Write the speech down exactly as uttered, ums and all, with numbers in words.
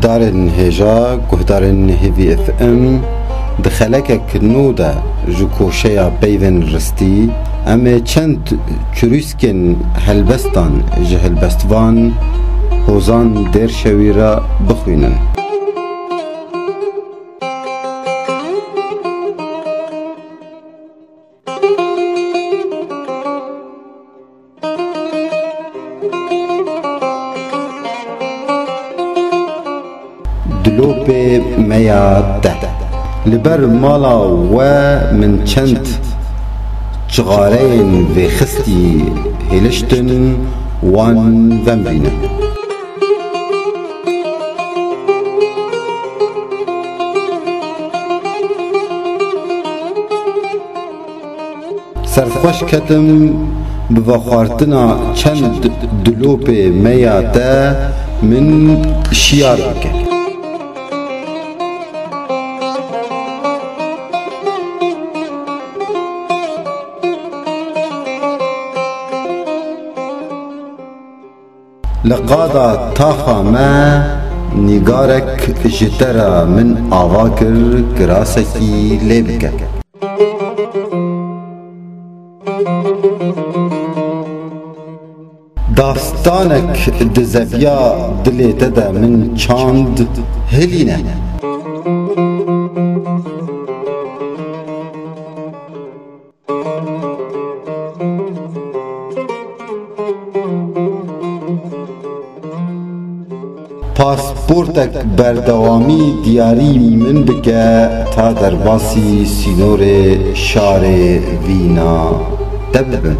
Guhdarên hêja, guhdarên Hêvî F M, di xelekek nû de ji koşeya peyvên ristî, em ê çend çirûskên helbestan ji helbestvan Hozan Dêrşewî re bixwînin. Dilopê me ya te. Li ber mala we min çend cixareyên vêxistî hêliştin, wan vemrîne. Serxweş ketim bi vexwartina çend dilopê me ya te min şiyar bike. Li qada taxa me nîgarek ji te re min ava kir, kirasekî lê bike. Dastanek di zeviya dilê te de min çand, hilîne. Pasportek berdewamî diyarî min bike ta derbasî sînorê şarê Vîna te bibim.